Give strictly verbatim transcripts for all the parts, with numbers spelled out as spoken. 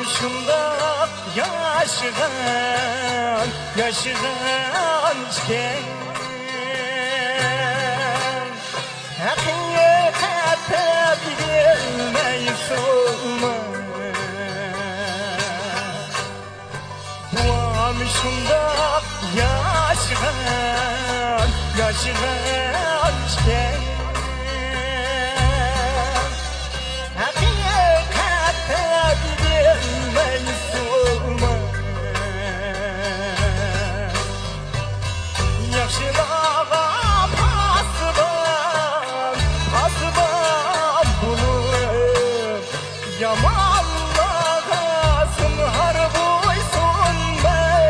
شۇنداق ياشىغان، ياشىغان ئىكەن. ھەقىقەتتە بىلمەيسىلمۇ؟ بوۋام شۇنداق ياشىغان، ياشىغان ئىكەن. ھەقىقەتتە بىلمەيسىلمۇ؟ ياخشىلارغا پاسىبان، پاسىبان بولۇپ، يامانلارغا زىنھار بويسۇنماي.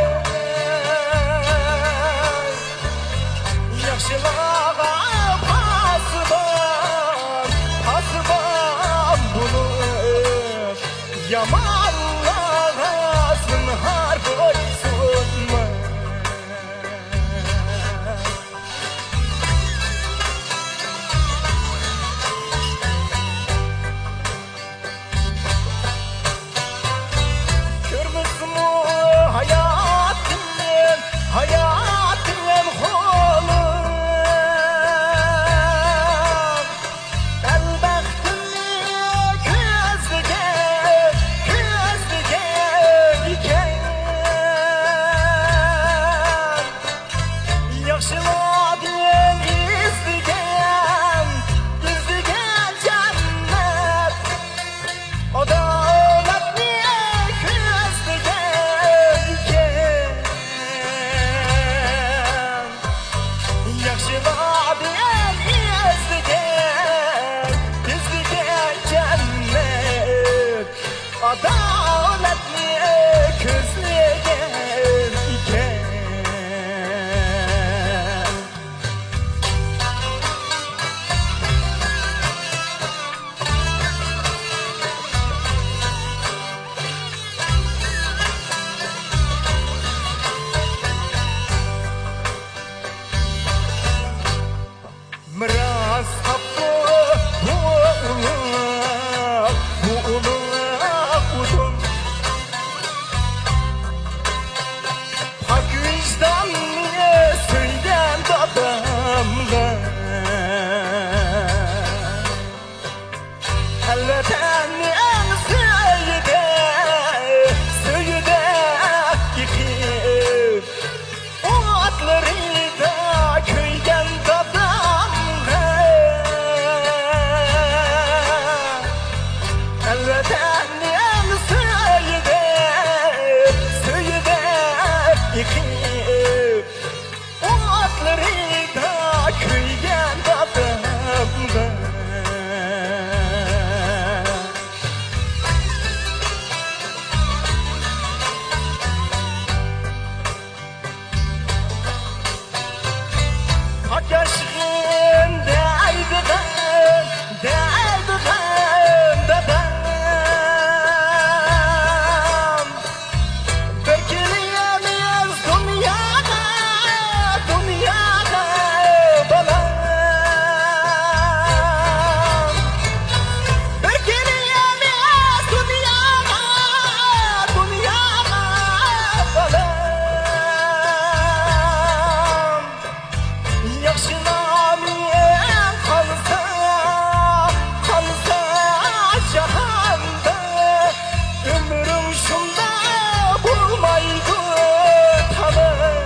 ياخشىلارغا پاسىبان، پاسىبان بولۇپ، يامانلارغا زىنھار بويسۇنماي. كۆرمىسىمۇ ھاياتىم، ھاياتىم قولۇم. ئەلبەختىمنى كۆزلىگەن، كۆزلىگەن ئىكەن. ياخشىلاردىن ئىزدىگەن، ئىزدىگەن جەننەت، ئادالەتنى كۆزلىگەن ئىكەن. ياخشىلاردىن ئىزدىگەن، ئىزدىگەن جەننەت، ئادالەتنى كۆزلىگەن ئىكەن. مىراس قاپتۇ بۇ ئۇلۇغ، بۇ ئۇلۇغ ئۇدۇم. پاك ۋىجداننى سۆيگەن دادامغا، ئەلۋەتەننى ئەڭ سۆيىدە، سۆيىدە ئېقىپ، ئوتلىرىدا كۆيگەن دادامغا، ئەلۋەتەننى ئەڭ سۆيىدە، سۆيىدە ئېقىپ، ئوتلىرىدا كۆيگەن دادامغا. پاك ياشىغىن دەيدىغان، دەيدىغان دادام. بىر كېلەيمىز دۇنياغا، دۇنياغا بالام. بىر كېلەيمىز دۇنياغا، دۇنياغا بالام. ياخشى نامىڭ قالسا، قالسا جاھاندا، ئۆمرۈڭ شۇنداق بولمايدۇ تامام.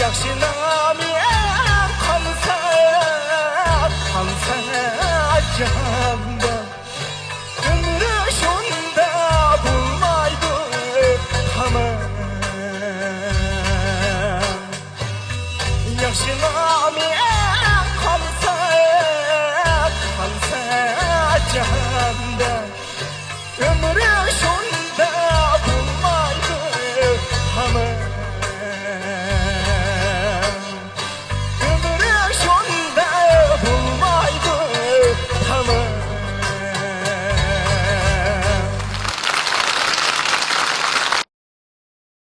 ياخشى نامىڭ قالسا، قالسا جاھاندا، ئۆمرى شۇنداق بولمايدۇ تامام. ياخشى